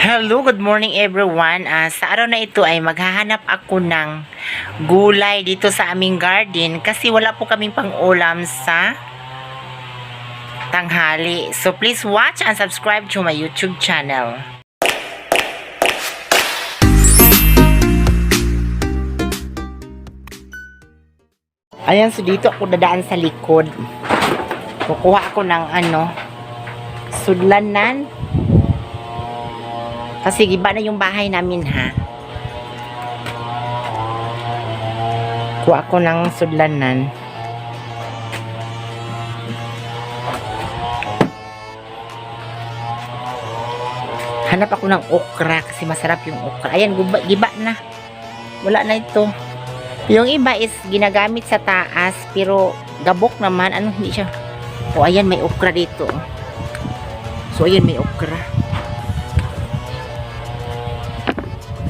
Hello, good morning everyone. Sa araw na ito ay maghahanap ako ng gulay dito sa aming garden kasi wala po kaming pang-ulam sa tanghali. So please watch and subscribe to my YouTube channel. Ayan, so dito ako dadaan sa likod. Kukuha ako ng ano, sudlanan. Kasi giba na yung bahay namin ha. Kuha ako ng sudlanan. Hanap ako ng okra kasi masarap yung okra. Ayan, guba, giba na. Wala na ito. Yung iba is ginagamit sa taas pero gabok naman. Ano, hindi siya. O, ayan, may okra dito. So, ayan, may okra.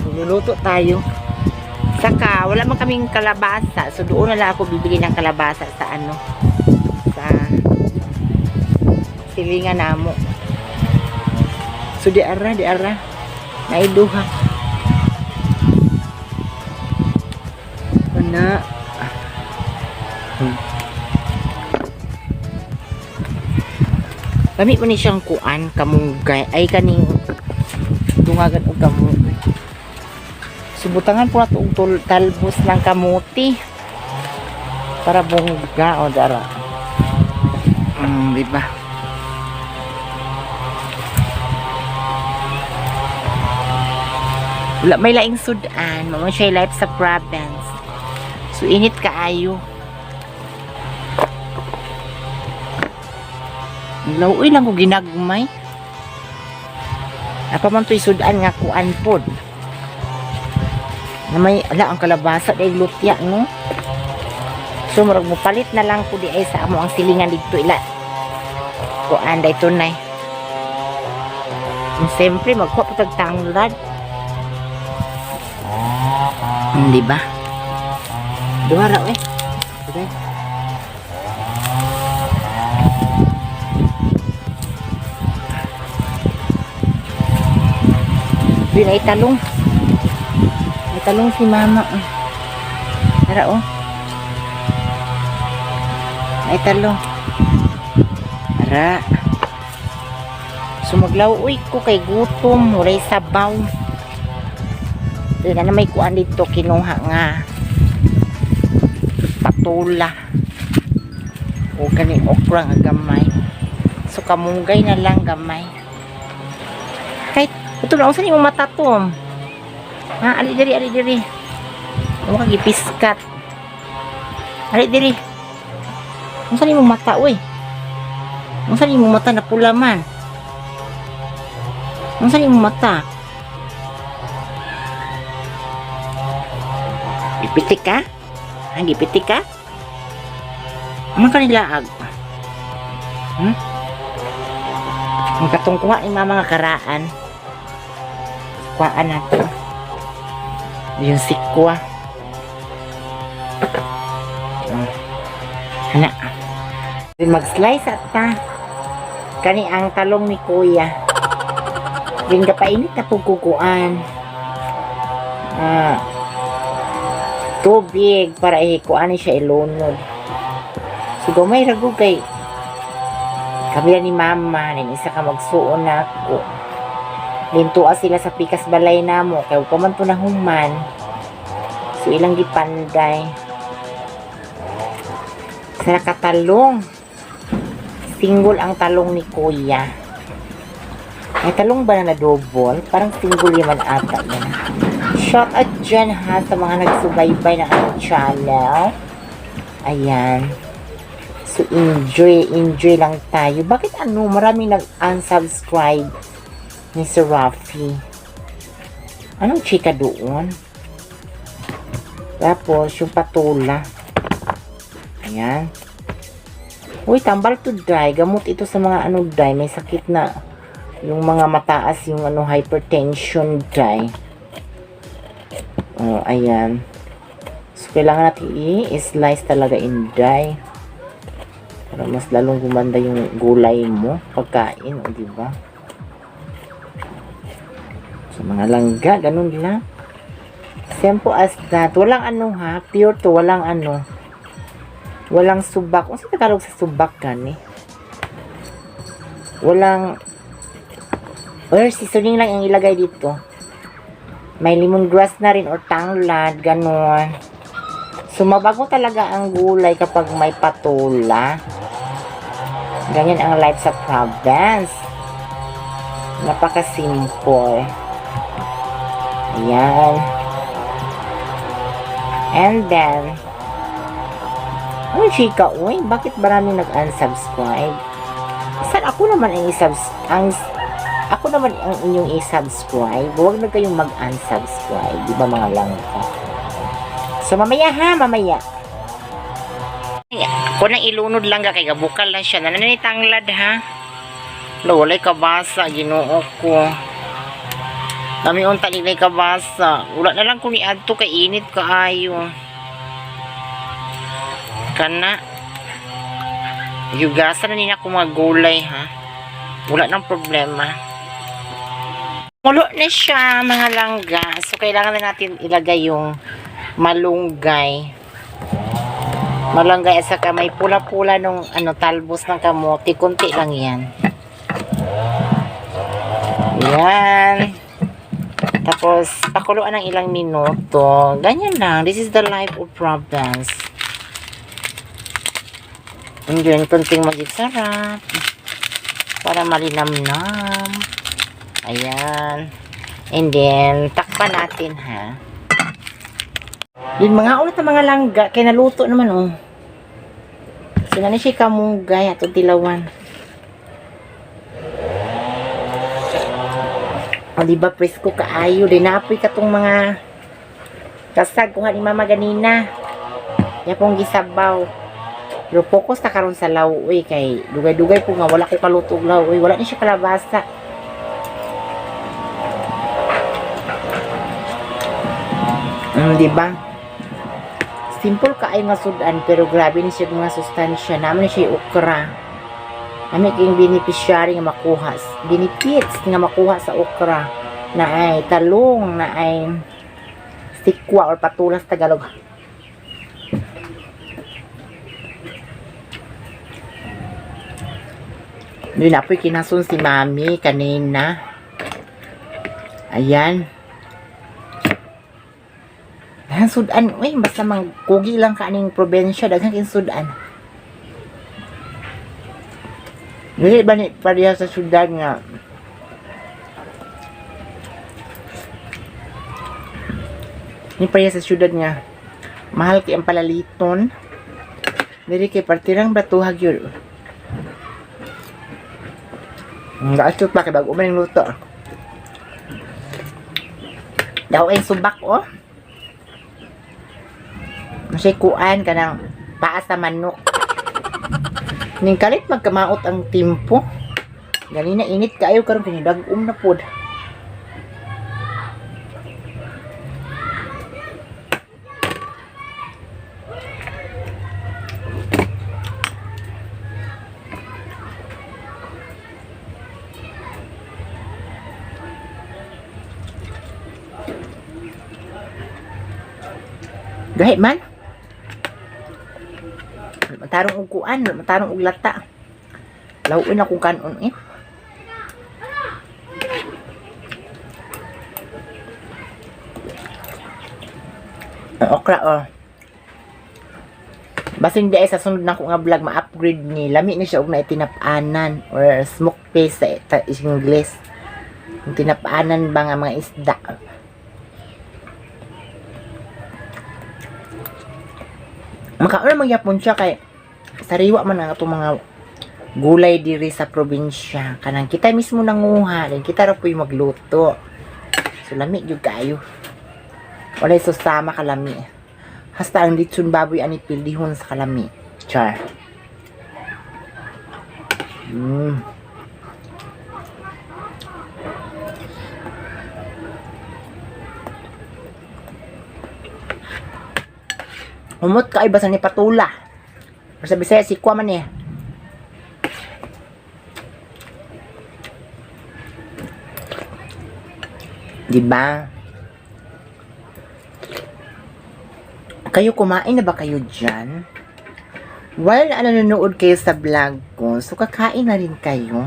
So, luluto tayo. Saka, wala man kaming kalabasa. So, doon na lang ako bibili ng kalabasa sa ano, sa silingan namo. So, di ara, di ara. Naiduha. Ana. Lami mo ni siyang kuan, kamunggay. Ay, kaning dungagan og kamunggay. Subutangan po nato og talbos ng kamuti para bongga o dara. Di ba? Wala may laing sudan, mao man siya life sa province. So init kaayo. Lauoy lang ko ginagmay. Apa man to'y sudan nga kuan pod. Na may ala ang kalabasa dahil lutya no. So murag mo palit na lang ko di ay sa amo ang silingan didto ila. Kuan day tunay. Siyempre magkuha pa tag tanglad. Di ba? Duha ra eh. Okay. Di na italong. May talong si mama. Oh. Tara oh. May talong. Tara. Sumaglaw uy ko kay gutom, walay sabaw. Di na may kuan dito kinuha nga. Patula. O kani okra nga gamay. So kamunggay na lang gamay. Kahit ito na unsa nimo mata tom? Ha, ali diri, ali diri. Mo ka gipiskat. Ali diri. Unsa nimo mata uy? Unsa nimo mata na pula man? Unsa nimo mata? Gipitik ka? Ha, gipitik ka? Ano ka nilaag? Ang katong kuha ni mama nga karaan. Kuhaan natin. Yung sikwa. Ana. Mag-slice at ta. Kani ang talong ni kuya. Din ka painit na pugkukuan. Ah, tubig para ihikuan ni siya ilunod. So gamay ra gud kay kami ni mama nin isa ka magsuon na ako. Lintua sila sa pikas balay namo kay pa man to nahuman. So ilang gipanday. Sa nakatalong. Single ang talong ni kuya. May talong ba na double? Parang single yaman ata yan. Shout out dyan ha sa mga nagsubaybay ng ating channel. Ayan. So, enjoy, enjoy lang tayo. Bakit ano, maraming nag-unsubscribe ni Sir Rafi. Anong chika doon? Tapos, yung patula. Ayan. Uy, tambal to dry. Gamot ito sa mga ano dry. May sakit na yung mga mataas yung ano hypertension dry. Oh, ayan. So, kailangan natin i-slice talaga in dry. Para mas lalong gumanda yung gulay mo pagkain, o, di ba? Sa mga langga, ganun lang. Simple as that. Walang ano ha, pure to, walang ano. Walang subak. Unsa Tagalog sa subak gani? Walang or seasoning lang ang ilagay dito. May lemongrass na rin or tanglad, ganun. So, mabago talaga ang gulay kapag may patula. Ganyan ang life sa province. Napaka-simple. Ayan. And then, ano chika, uy, bakit maraming nag-unsubscribe? Saan ako naman ang isubs ang ako naman ang inyong i-subscribe. Huwag na kayong mag-unsubscribe, di ba mga langka? So mamaya ha, mamaya. Ako nang ilunod lang ka kay gabukal lang siya. Nananay tanglad ha. Lo, walay kabasa, Ginoo ko. Kami unta nilay kabasa. Wala na lang ko ni adto kay init kaayo. Kana. Yugasan na nila ko mga gulay ha. Wala nang problema. Mulo na siya mga langga. So kailangan na natin ilagay yung malunggay. Malunggay at saka may pula-pula nung ano talbos ng kamote. Kunti lang yan. Yan. Tapos, pakuluan ng ilang minuto. Ganyan lang. This is the life of province. And then, kunting magic sarap. Para malinamnam. Ayan. And then, takpan natin ha. Yun, mga ulit ang mga langga. Kaya naluto naman, oh. So, na siya kamunggay atong tilawan. O, di ba, presko kaayo. Dinapoy ka tong mga kasag. Kuha ni mama ganina. Yapong gisabaw. Pero focus ta karon sa lawuy kay dugay-dugay po nga wala ko kaluto og lawuy. Wala ni siya kalabasa. Di ba? Simple kaayo nga sudan pero grabe ni siya mga sustansya. Naman ni siya okra. Nami kayong beneficiary nga makuha, benefits nga makuha sa okra na ay talong, na ay sikwa or patulas Tagalog. Yun na po'y kinason si mami kanina. Ayan. Dahil sudan, uy, basta mangkugi lang ka aning probensya, daghan kayong sudan. Dili ba ni pareha sa syudad nga ni pareha sa syudad nga mahal kay ang palaliton. Dili kay partirang batuhag yun. Ang gaasot pa kay bago man yung luto. Daw ay subak oh. Masay kuan kanang paa sa manok. Ning kalit magkamaot ang timpo. Ganina init kaayo karon kini dag-um na pod. Gahi man. Matarong og kuan, matarong og lata. Lawon akong kanon eh. Ang okra oh. Basin di ay sa sunod na ko nga vlog ma-upgrade ni lami ni siya og na tinap-anan or smoked fish sa English. Yung tinap-anan ba nga mga isda. Makaon man gyapon siya kay sariwa man ang atong mga gulay diri sa probinsya. Kanang kita mismo nanguha, then kita ra puy magluto. So lami gyud kaayo. Walay susama kalami. Hasta ang litson baboy ani pildihon sa kalami. Char. Umot ka ay basta ni patula. Or sa Bisaya sikwa man eh. Di ba? Kayo, kumain na ba kayo dyan? While nanonood kayo sa vlog ko, so kakain na rin kayo.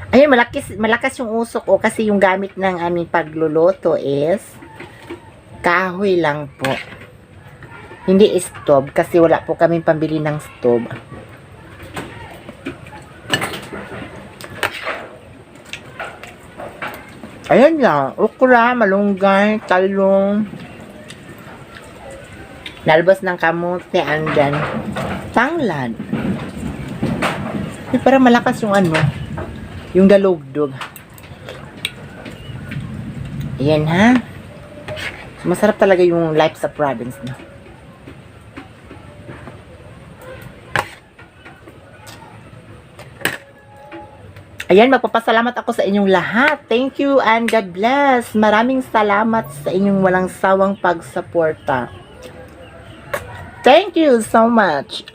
Ayun, malakas, malakas yung usok ko kasi yung gamit ng aming pagluluto is kahoy lang po. Hindi stove kasi wala po kaming pambili ng stove. Ayan lang, okra, malunggay, talong, nalbos ng kamote, and then tanglad. Eh, parang malakas yung ano, yung dalugdog. Ayan ha. Masarap talaga yung life sa province, no? Ayan, magpapasalamat ako sa inyong lahat. Thank you and God bless. Maraming salamat sa inyong walang sawang pagsuporta. Thank you so much.